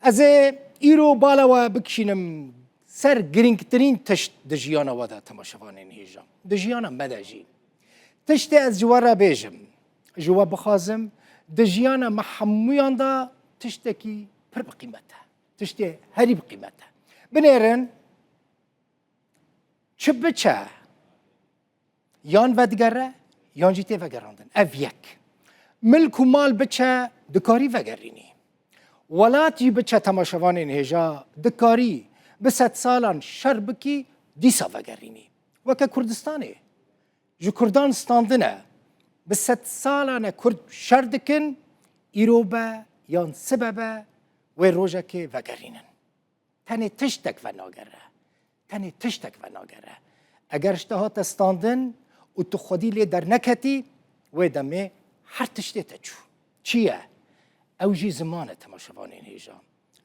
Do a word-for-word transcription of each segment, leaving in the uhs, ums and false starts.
Ez ê îro bala we bikişînim ser girîngtirîn tişt di jiyana we de, temaşevanên hêja. Di jiyana me de jî. Tiştê ez ji we re bêjim, ji we bixwazim, di jiyana me hemûyan de tiştekî pir bi qîmet e. Tiştê herî bi qîmet e. Binêrin, çi biçe, yan vedigere, yan jî tê vegerandin. Ev yek. Milk û mal biçe, dikarî vegerînî. Welat jî biçe, temaşevanên hêja, dikarî bi sedsalan şer bikî, dîsa vegerînî. Weke Kurdistanê. Ji Kurdan standine. Bi sedsalan e Kurd şer dikin, îro be yan sibe be, wê rojekê vegerînin. Tenê tiştek venagere. Tenê tiştek venagere. Eger ji te hate standin û tu xwedî lê derneketî, wê demê her tiştê te çû. Çi ye? Ew jî ziman e, temaşevanên hêja.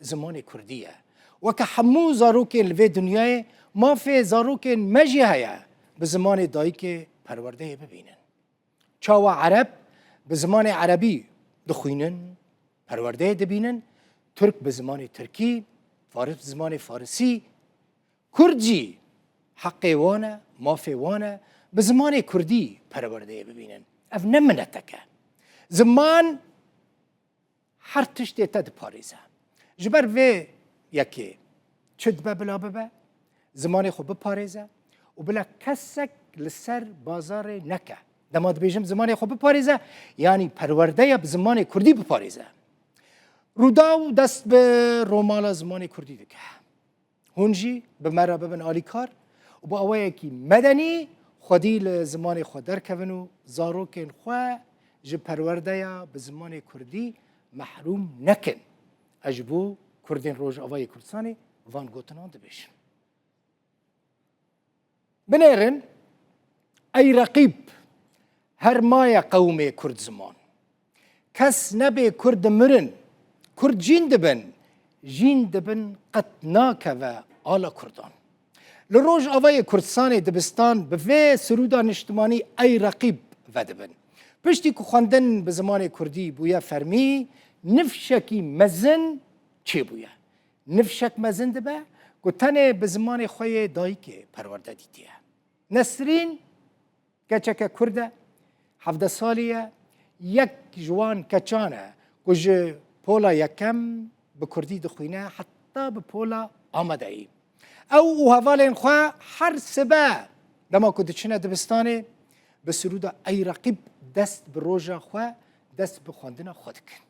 Zimanê kurdî ye. Weke hemû zarokên li vê dinyayê, mafê zarokên me jî heye bi zimanê dayikê perwerdeyê bibînin. Çawa Ereb bi zimanê erebî dixwînin, perwerdeyê dibînin, Tirk bi zimanê tirkî, Faris bi zimanê farisî, Kurd jî heqê wan e, mafê wan e, bi zimanê kurdî perwerdeyê bibînin. Ev ne minetek e. Ziman her tiştê te diparêze. Ji ber vê yekê çi dibe bila bibe, zimanê xwe biparêze û bila kesek li ser bazarê neke. Dema dibêjim zimanê xwe biparêze, yanî perwerdeya bi zimanê kurdî biparêze. Rûdaw dest bi romala zimanê kurdî dike. Hûn jî bi me re bibin alîkar û bi awayekî medenî xwedî li zimanê xwe derkevin û zarokên xwe ji perwerdeya bi zimanê kurdî mehrûm nekin. Ez ji bo Kurdên Rojavayê Kurdistanê van gotinan dibêjim. Binêrin, ey reqîb, her maye qewmê Kurd ziman. Kes nebê Kurd dimirin, Kurd jîn dibin, jîn dibin qet nakeve ala Kurdan. Li Rojavayê Kurdistanê dibistan bi vê sirûda niştimanî ey reqîb vedibin. Piştî ku xwendin bi zimanê Kurdî bûye fermî, nifşekî mezin çêbûye. Nifşek mezin dibe ku tenê bi zimanê xwe yê dayikê perwerde dîtiye. Nesrîn keçeke Kurd e, hevdeh salî ye, yek ji wan keçan e ku ji pola yekem bi Kurdî dixwîne heta bi pola Amedeyî. Ew û hevalên xwe her sibe dema ku diçine dibistanê bi sirûda Ey Reqîb dest bi roja xwe, dest bi xwendina xwe dikin.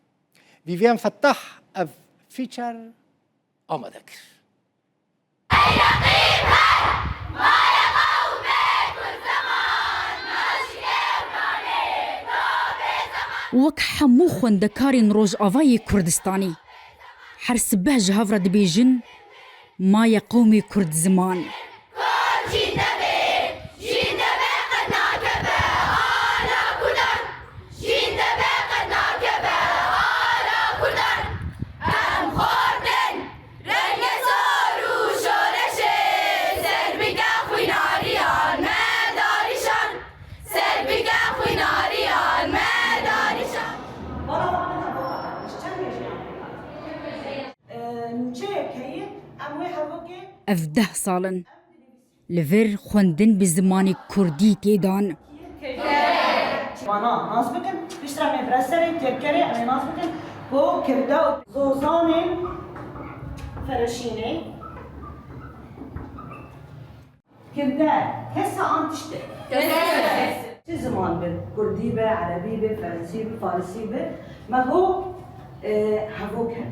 Vîviyen Fettah ev feature amade kir. Wek hemû xwendekarên Rojavayê Kurdistanê, her sibeh ji hev re dibêjin, maye qewmê Kurd ziman. Jîn debe qet nakeve ala Kurdan. Jîn debe qet nakeve ala Kurdan. Em xortin rengê zor û şoreşê. Ser bike xwînariyan me darîşan. Ser bike xwînariyan me darîşan. Ev deh sal in. Li vir xwendin bi zimanê kurdî tê dan. Mana nas bikin, piştre me bira serê têrkerê, em ê nas bikin ku kirda û zozanên fereşînê. Kirde, kesa an tiştê. Çi ziman be, kurdî be, erebî be, ferensî be, farisî be, me got, e, hevok hene.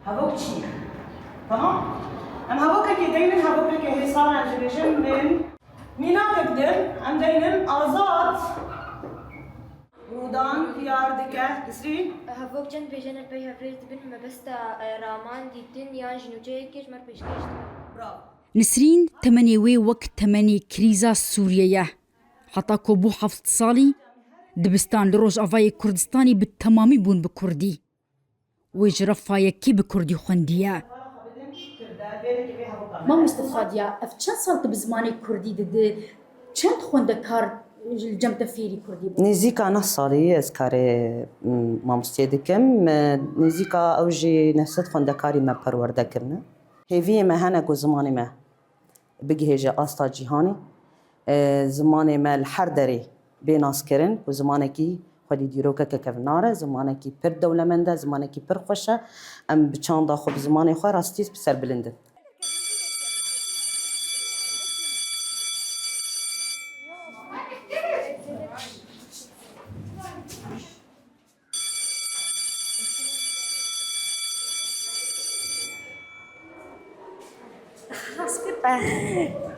Hevok çi ye? Tamam? Em hevokekê deynin, hevokekê hêsan em jî bêjin min. Mînakek din em deynin azad. Rûdan diyar dike, Nisrîn. Hevok çend bêjene pey hevrêz dibin, mebesta, e, raman, dîtin yan jî nûçeyekê ji me re pêşkêş dikin. Bravo. Nisrîn temenê wê wek temenê krîza Sûriyê ye. Heta ku bû heft salî, dibistan li Rojavayê Kurdistanê bi temamî bûn bi kurdî. Wê ji refa yekê bi kurdî xwendiye. Mamoste Fadiya, ev çend sal tu bi zimanê kurdî didî? Çend xwendekar Ji li cem te fêrî kurdî bû? Nêzîka neh salî ez karê, m, mamostiyê dikim. E, nêzîka ew jî neh sed xwendekarî me perwerde kirine. Hêviyê me hene ku zimanê me bigihêje asta cîhanê. E, zimanê me li her derê bê naskirin û zimanekî xwedî dîrokeke kevnar e, zimanekî pir dewlemend e, zimanekî pir xweş e. Em bi çanda xwe, bi zimanê xwe rastî bi serbilind in.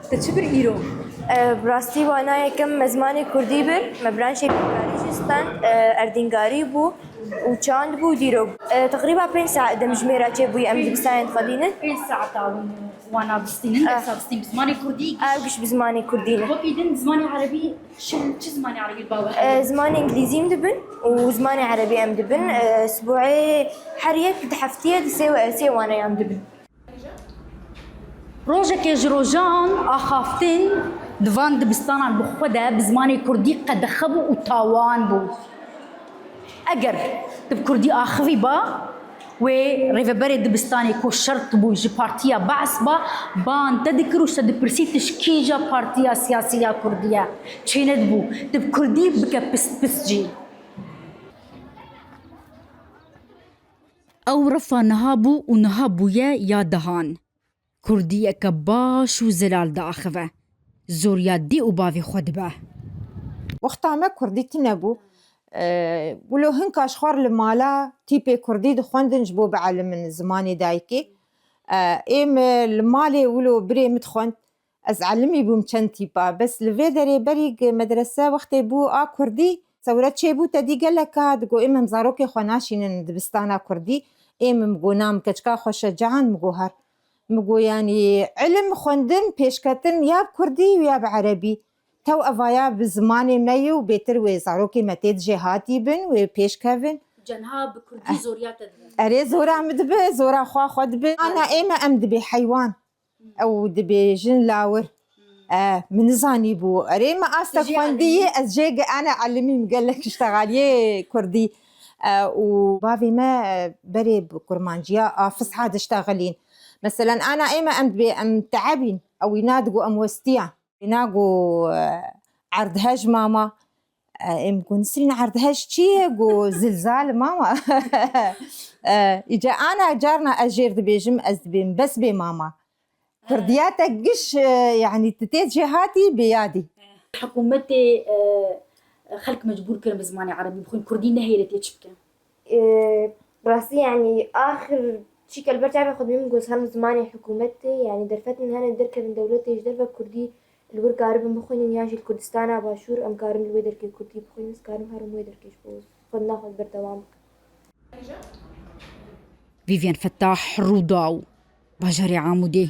Te çi bir îro? Bi rastî wana yekem me zimanê kurdî bir, me branşê bînkarî jî stand, erdîngarî bû û çand bû û dîrok. Teqrîba pênc saet demjimêra çêbûyî em dibistanê dixwedînin. Pênc saeta hûn wana bistînin, dersa bistîn bi zimanê kurdî? Ew giş bi zimanê kurdî ne. Wekî din zimanê erebî Çi, çi zimanê erebî bawer? Zimanê îngilîzî em dibin û zimanê erebî em dibin. Sibûê her yek di heftiyê di sê, sê waneyan dibin. Rojekê ji rojan axaftin di van dibistanan bi xwe de bi zimanê kurdî qedexe bû û tawan bû. Eger tu bi kurdî axivî ba, wê rêveberê dibistanê ku şert bû ji partiya Be's ba, ban te dikir û ji te dipirsî tu ji kîja partiya siyasî ya kurdî ye. Çênedibû tu bi kurdî bike pist pist jî. Ew refa niha bû û niha bûye ya dehan. Kurdiyeke baş û zelal diaxive. Zoriya dê û bavê xwe dibe. Wexta me kurdî tune bû. Wilo hinka ji xwe re li mala tîpê kurdî dixwendin ji bo bielimin zimanê dayikê. Êm li malê wilo birê min dixwend. Ez elimî bûm çend tîpa. Bes li vê derê berî medrese wextê bû a kurdî, sewre çêbû, te dî gelek a digo êm em zarokê xwe naşînin dibistana kurdî. Êm min go na min keçika xwe şecaand, min go her. Min go yanî ilim xwendin, pêşketin ya bi kurdî û ya bi erebî. Tew evaya bi zimanê me ye û bêtir wê zarokê me tê dijêhatî bin, wê pêş kevin. Cenha bi kurdî zoriya te dibe. Erê zora min dibe, zora xwe xwe dibe. Ana ê me em dibê heywan. Ew dibêjin lawir. E, min nizanîbû. Erê me astek xwendiyê, ez jê ge-, ana elimîm gelek iştexaliyê kurdî. E, û bavê me, e, berê bi kurmanciya a fisha diştexilîn. Meselen, ana ê me em dibê em teebîn. Ew wîna digo em westiyan. Wîna go, e, erdhej mama. E, êm go Nisrîn erdhej çi ye? Go zilzal mama. E, îca ana carna ez jêr dibêjim, ez dibêm bes bê mama. Kurdiya te giş, e, yanî tu tê cêhatî bê yadî. Hikûmetê, e, xelk mecbûr kirin bi zimanê erebî bixwin, kurdî nehêle tê çi bike? Rastî yanî axir çî ke li ber çavê xwe dibînim, goz herim zimanê hikûmet tê, yanî derfetên hene derkevin dewletê ji derve kurdî li wir karibin bixwînin, yan jî li Kurdistana Başûr em karin li wê derkê kurdî bixwînin, ez karim herim wê derkê ji bo xwendina xwe berdewam bikim. Vîvyen Fetah, Rûdaw, bajarê Amûdê.